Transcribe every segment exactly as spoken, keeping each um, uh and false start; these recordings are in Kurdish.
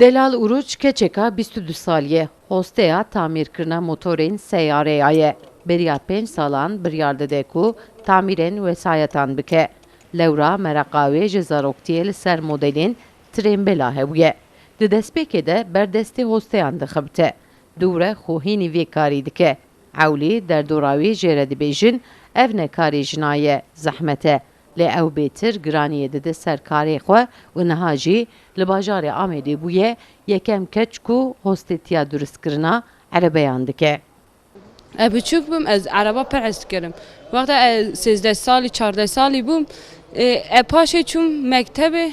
Delal Uruç keçeka bîst û du salî ye. Hosteya tamîrkirina motorên seyareya ye. Beriya pênc salan biryar dide ku tamîrên wesayetan bike. Lewra mereqa wê ji zaroktiyê li ser modelên trênbela hebûye. Di destpêkê de ber destê hosteyan dixebite. Dûre xwe hînî vê karî dike. Ewlî derdora wê jê re dibêjin, ev ne karê jina ye, zehmet e. Lê ew bêtir giraniyê dide ser karê xwe û niha jî li bajarê Amedê bûye yekem keç ku hostêtiya duristkirina erebeyan dike. Ez biçûk bûm, ez ereba pir hez dikirim. Wexta ez sêzdeh salî, çardeh salî bûm, e, e, paşê çûm mektebê,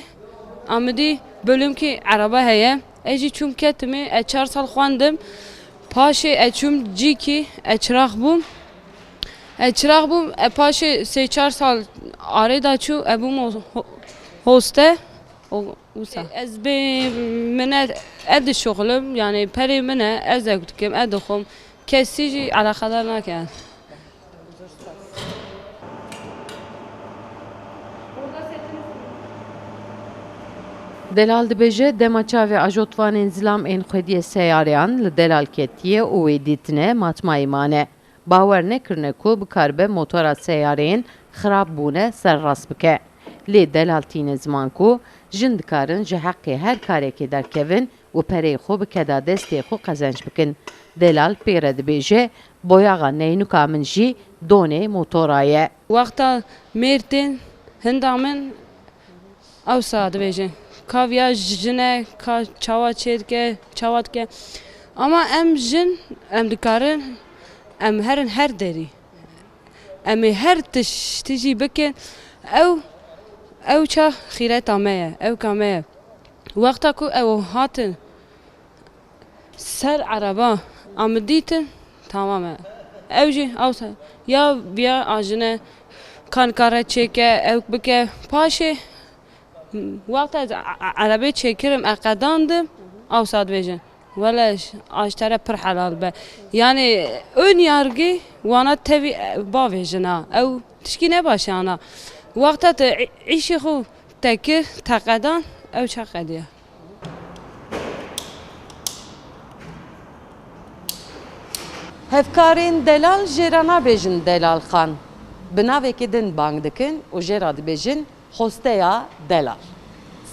Amedî bölümkî ereba heye. Ez jî çûm ketimê, ez çar sal xwendim. Paşê ez çûm cîkî, ez çirax bûm. Ez çirax bûm, e, paşê sê çar sal arê da çû, e, bûm ho-, ho-, hoste. O, wisa. Ez bê min e, e dişuxulim, yani perê min e, ez ew dikim, e dixwim. Kesî jî eleqedar nake. Delal dibêje, dema çavê ajotvanên zilam ên xwediyê seyareyan li delal ketiye û wê dîtine matmayî mane. Bawer nekirine ku bikaribe motora seyareyên xirab bûne serrast bike. Lê delal tîne ziman ku jin dikarin ji heqê her karekê derkevin û pereyê xwe bike da destê xwe qezenc bikin. Delal pê re dibêje, boyaxa neynuka min jî donê motora ye. Wexta mêr tên hinda min, ewsa dibêjin, ka viya jin e, ka çawa çêdike, çawa dike. Ama em jin, em dikarin, em herin her derî. Em ê her tiştî jî bikin. Ew, ew ça xîreta me ye, ewka me ye. Wexta ku ew hatin, ser ereba, em dîtin, tamam e. Ew jî ewsa ya viya ajine, ka nikare çêke, ew bike. Paşê, wexta ez a-, a-, erebê çêkirim, e qedandim, ewsa dibêjin, wele, aj te re pir helal be. Yani ön yargı wana tevî, e, bavêjin ha. Ew tişkî ne baş e ana. Wexta te î-, îşê xwe te kir, te qedan, ew ça qediya. Hevkarên delal jê re nabêjin delalxan. Bi navekî din bang dikin û jê re dibêjin hosteya delal.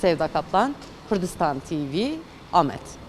Sevda Kaplan, Kurdistan T V, Amed.